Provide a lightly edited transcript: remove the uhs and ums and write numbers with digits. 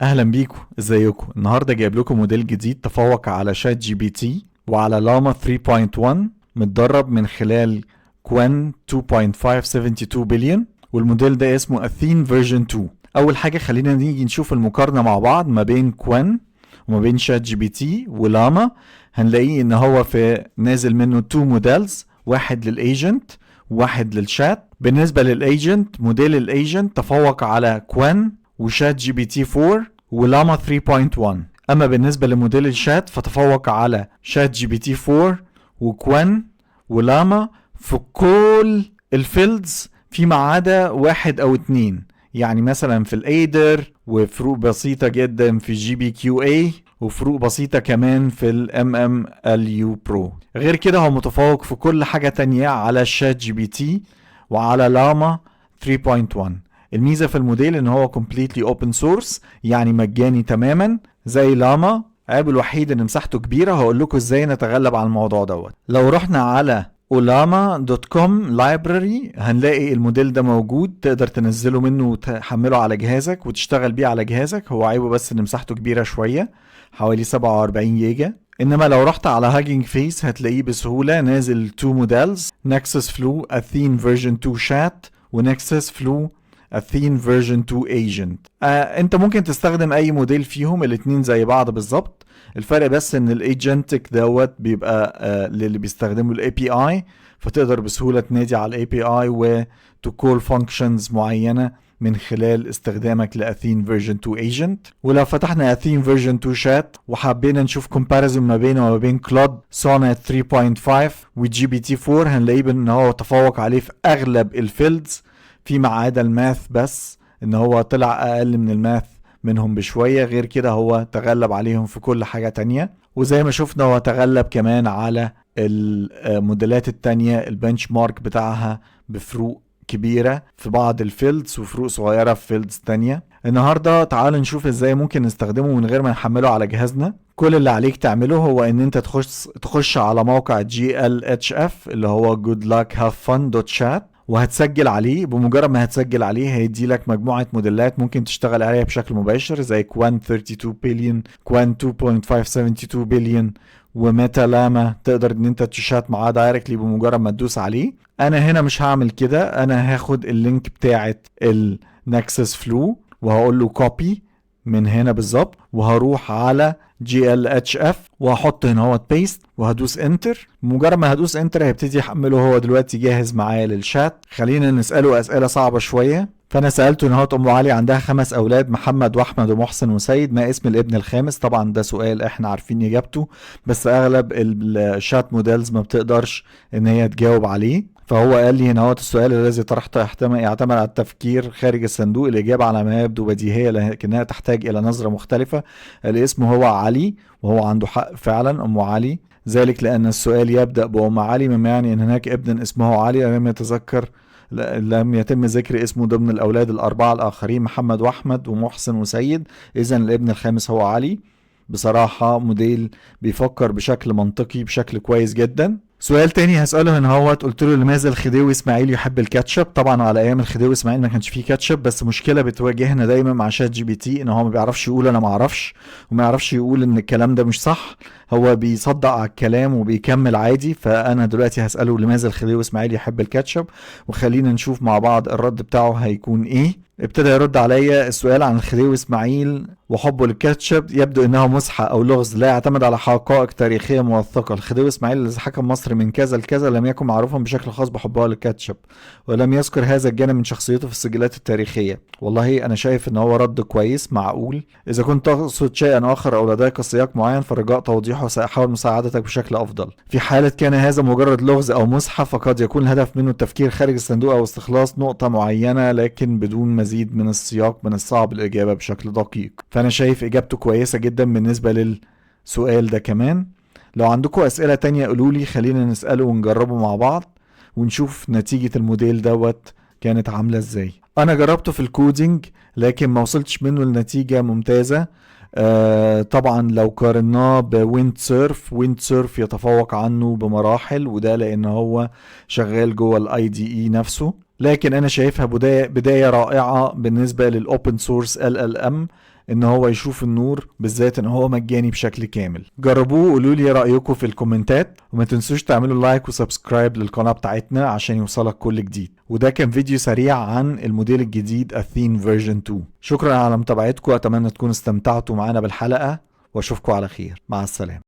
اهلا بيكم، ازيكم؟ النهارده جايب لكم موديل جديد تفوق على ChatGPT وعلى لاما 3.1، متدرب من خلال Qwen 2.572 بليون، والموديل ده اسمه Athene version 2. اول حاجة خلينا نيجي نشوف المقارنة مع بعض ما بين Qwen وما بين ChatGPT و Llama. هنلاقيه ان هو في نازل منه 2 models، واحد لل agent وواحد للشات. بالنسبة لل agent، model ال agent تفوق على Qwen و ChatGPT 4 ولاما 3.1. اما بالنسبة ل model ال chat فتفوق على ChatGPT 4 و Qwen و Llama في كل ال fields فيما عدا واحد او اتنين، يعني مثلا في ال Aider، وفروق بسيطة جدا في GPQA، وفروق بسيطة كمان في ال MMLU Pro. غير كده هو متفوق في كل حاجة تانية على ChatGPT وعلى لاما 3.1. الميزة في الموديل ان هو completely open source، يعني مجاني تماما زي لاما. عيبه الوحيد ان مساحته كبيرة، هقول لكم ازاي نتغلب على الموضوع دوت. لو رحنا على ollama.com library هنلاقي الموديل ده موجود، تقدر تنزله منه وتحمله على جهازك وتشتغل بيه على جهازك. هو عيبه بس ان مساحته كبيرة شوية، حوالي 47 جيجا. انما لو رحت على Hugging Face هتلاقيه بسهولة نازل 2 models، Nexus Flow Athene version 2 شات و Nexus Flow Athene version 2 agent. انت ممكن تستخدم اي موديل فيهم، الاتنين زي بعض بالظبط. الفرق بس ان ال agentic دوت بيبقى للي بيستخدموا ال API، فتقدر بسهولة تنادي على ال API و to call functions معينة من خلال استخدامك ل Athene version 2 agent. ولو فتحنا Athene version 2 شات وحبينا نشوف comparison ما بينه وما بين Claude Sonnet 3.5 و GPT 4، هنلاقيه ان هو تفوق عليه في اغلب ال fields فيما عدا ال math بس، ان هو طلع اقل من ال math منهم بشوية. غير كده هو تغلب عليهم في كل حاجة تانية، وزي ما شفنا هو تغلب كمان على الموديلات التانية ال benchmark بتاعها بفروق كبيرة في بعض ال fields وفروق صغيرة في fields تانية. النهاردة تعالوا نشوف ازاي ممكن نستخدمه من غير ما نحمله على جهازنا. كل اللي عليك تعمله هو ان انت تخش على موقع GLHF اللي هو good luck have fun dot chat وهتسجل عليه. بمجرد ما هتسجل عليه هيدي لك مجموعة موديلات ممكن تشتغل عليها بشكل مباشر زي Qwen 32 بليون، Qwen 2.572 بليون، و Meta Llama. تقدر ان انت تشات معاه directly بمجرد ما تدوس عليه. انا هنا مش هعمل كده، انا هاخد ال link بتاعت ال Nexus Flow وهقول له copy من هنا بالظبط، وهروح على GLHF وهحط هنا هو paste وهدوس enter. مجرد ما هدوس enter هيبتدي يحمله، هو دلوقتي جاهز معايا للشات. خلينا نساله اسئلة صعبة شويه. فانا سالته ان هو ام علي عندها 5 اولاد، محمد واحمد ومحسن وسيد، ما اسم الابن الخامس؟ طبعا ده سؤال احنا عارفين اجابته، بس اغلب ال chat models ما بتقدرش ان هي تجاوب عليه. فهو قال لي هنا هو السؤال الذي طرحته يعتمد على التفكير خارج الصندوق، الإجابة على ما يبدو بديهية لكنها تحتاج إلى نظرة مختلفة. الاسم هو علي، وهو عنده حق فعلا، أم علي، ذلك لأن السؤال يبدأ بأم علي، مما يعني أن هناك ابن اسمه علي لم يتذكر، لم يتم ذكر اسمه ضمن الأولاد الأربعة الآخرين محمد وأحمد ومحسن وسيد، إذا الابن الخامس هو علي. بصراحة موديل بيفكر بشكل منطقي بشكل كويس جدا. سؤال تاني هسأله هنا هو قلت له لماذا الخديوي اسماعيل يحب الكاتشب؟ طبعا على ايام الخديوي اسماعيل ما كانش فيه كاتشب، بس مشكلة بتواجهنا دايما مع ChatGPT ان هو ما بيعرفش يقول انا ما اعرفش، وما يعرفش يقول ان الكلام ده مش صح، هو بيصدق على الكلام وبيكمل عادي. فانا دلوقتي هسأله لماذا الخديوي اسماعيل يحب الكاتشب، وخلينا نشوف مع بعض الرد بتاعه هيكون ايه. ابتدى يرد عليا السؤال عن الخديوي اسماعيل وحبه للكاتشب، يبدو انه مزحة او لغز لا يعتمد على حقائق تاريخية موثقة. الخديوي اسماعيل الذي حكم مصر من كذا لكذا لم يكن معروفا بشكل خاص بحبه للكاتشب، ولم يذكر هذا الجانب من شخصيته في السجلات التاريخية. والله انا شايف ان هو رد كويس معقول. اذا كنت تقصد شيئا اخر او لديك سياق معين فرجاء توضيحه، ساحاول مساعدتك بشكل افضل. في حالة كان هذا مجرد لغز او مزحة فقد يكون الهدف منه التفكير خارج الصندوق او استخلاص نقطة معينة، لكن بدون مزيد من السياق من الصعب الإجابة بشكل دقيق. فأنا شايف إجابته كويسة جدا بالنسبة للسؤال ده. كمان لو عندكم أسئلة تانية قولولي، خلينا نسأله ونجربه مع بعض ونشوف نتيجة الموديل دوت كانت عاملة ازاي. أنا جربته في ال coding لكن ما وصلتش منه لنتيجة ممتازة. طبعا لو قارناه ب Windsurf، Windsurf يتفوق عنه بمراحل، وده لأن هو شغال جوه ال IDE نفسه. لكن انا شايفها بداية رائعة بالنسبة لل open source LLM. ان هو يشوف النور، بالذات ان هو مجاني بشكل كامل. جربوه وقولوا لي رأيكم في الكومنتات، وما تنسوش تعملوا like و subscribe للقناة بتاعتنا عشان يوصلك كل جديد. وده كان فيديو سريع عن الموديل الجديد Athene version 2. شكرا على متابعتكم، اتمنى تكونوا استمتعتوا معنا بالحلقة، واشوفكم على خير. مع السلامة.